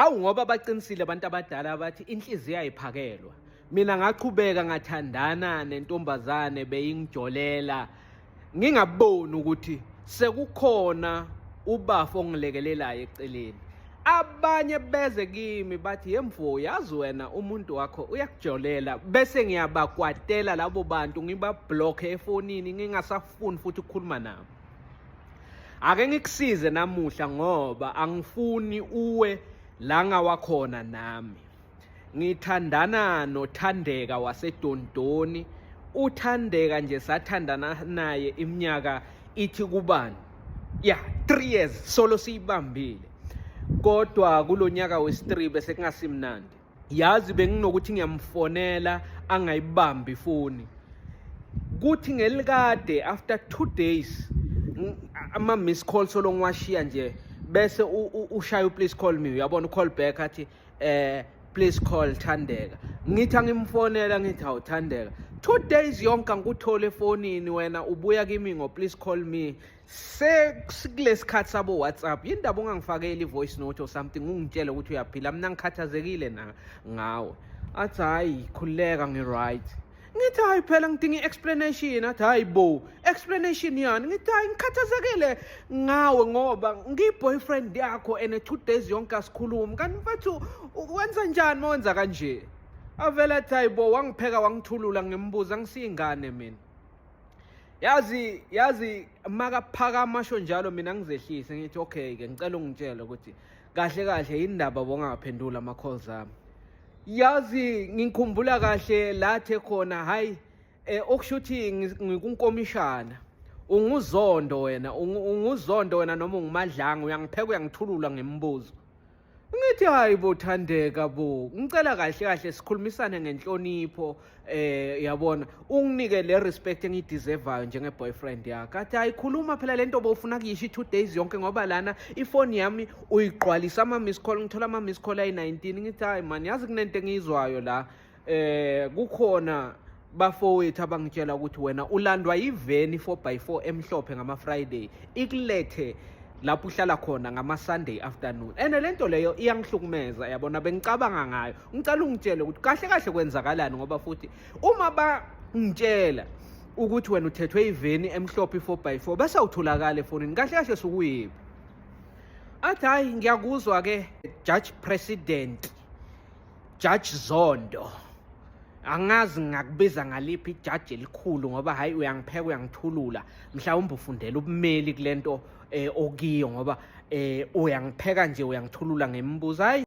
Hawu, ngoba baqinisile abantu abadala bathi inhliziyo ayiphakelwa. Mina ngachubeka ngathandana nentombazane beyingijolela, ngingaboni ukuthi sekukhona ubafo ongilekelelayo eceleni. Abanye beze kimi bathi, "Yemfo, yazi wena umuntu wakho uyakujolela." Bese ngiyabakwatela labo bantu, ngibablocke efonini, ngingasafuni futhi ukukhuluma nabo. Ake ngikusize namuhla ngoba angifuni uwe la ngawakhona nami. Ngithandana noThandeka waseDondoni. UThandeka nje sathandana naye iminyaka ithi kubani ya 3 years solo siyibambile, kodwa kulonyaka wesi-3 bese kungasimnandi. Yazi, benginokuthi ngiyamfonela angayibambi ifoni, kuthi ngelikade after 2 days ama-miss call solo ngiwashiya nje, bese ushaya u-please call me, uyabona, u-call back athi "Please call Thandeka." Ngithi angimfonela, ngithi, "Hawu Thandeka, 2 days yonke angikuthole efonini, wena ubuya kimi ngo-please call me. Sekulesikhathi sabo WhatsApp, yindaba ungangifakeli i-voice note or something, ungitshele ukuthi uyaphila? Mina ngikhathazekile na ngawe." Athi, "Hayi, khululeka, ngi-right." Ngithi, "Hayi phela ngidinga i-explanation." Athi, "Hayi bo, explanation yani?" Ngithi, "Hayi, ngikhathazekile ngawe ngoba ngiyi-boyfriend yakho and 2 days yonke asikhulumi. Kanti mfethu wenza njani uma wenza kanje?" Avele athi, "Hayi bo." Wangipheka wangithulula ngimbuza, ngisiyingane mina. Yazi makaphakama asho njalo, mina ngizehlise, ngithi, "Okay ke, ngicela ungitshele ukuthi kahle kahle indaba bongaphendula ama calls ami." Yazi, ngikhumbula kahle lathe khona, hayi, okusho ukuthi ngikunkomishana, unguzondo wena, unguzondo wena noma ungumadlanga, uyangipheka uyangithulula ngemibuzo. Ngithi, "Hayi bo Thandeka bo, ngicela kahle kahle sikhulumisane ngenhlonipho, yabona, unginike le respect engiyideservayo njenge boyfriend yakho." Athi, "Hayi, khuluma phela lento bofuna kuyisho i-2 days yonke, ngoba lana ifoni yami uyigqwalisa ama miss call, ngithola ama miss call ayi-19." Ngithi, "Hayi man, yazi kunento engiyizwayo la, kukhona bafowethu abangitshela ukuthi wena ulandwa yiveni 4x4 emhlophe ngama-Friday, ikulethe lapho uhlala khona ngama-Sunday afternoon, and le nto leyo iyangihlukumeza, yabona, bengicabanga ngayo. Ngicela ungitshele ukuthi kahle kahle kwenzakalani, ngoba futhi uma bangitshela ukuthi wena uthethwe iveni emhlophe i-4x4 bese awutholakala efonini, kahle kahle sukuyiphi?" Athi, "Hayi, ngiyakuzwa-ke, Judge President, Judge Zondo, angazi ngakubiza ngaliphi ijaji elikhulu, ngoba hayi, uyangipheka uyangithulula. Mhlawumbe ufundela ubumeli kulento okiyo, ngoba uyangipheka nje uyangithulula ngemibuzo." Hayi.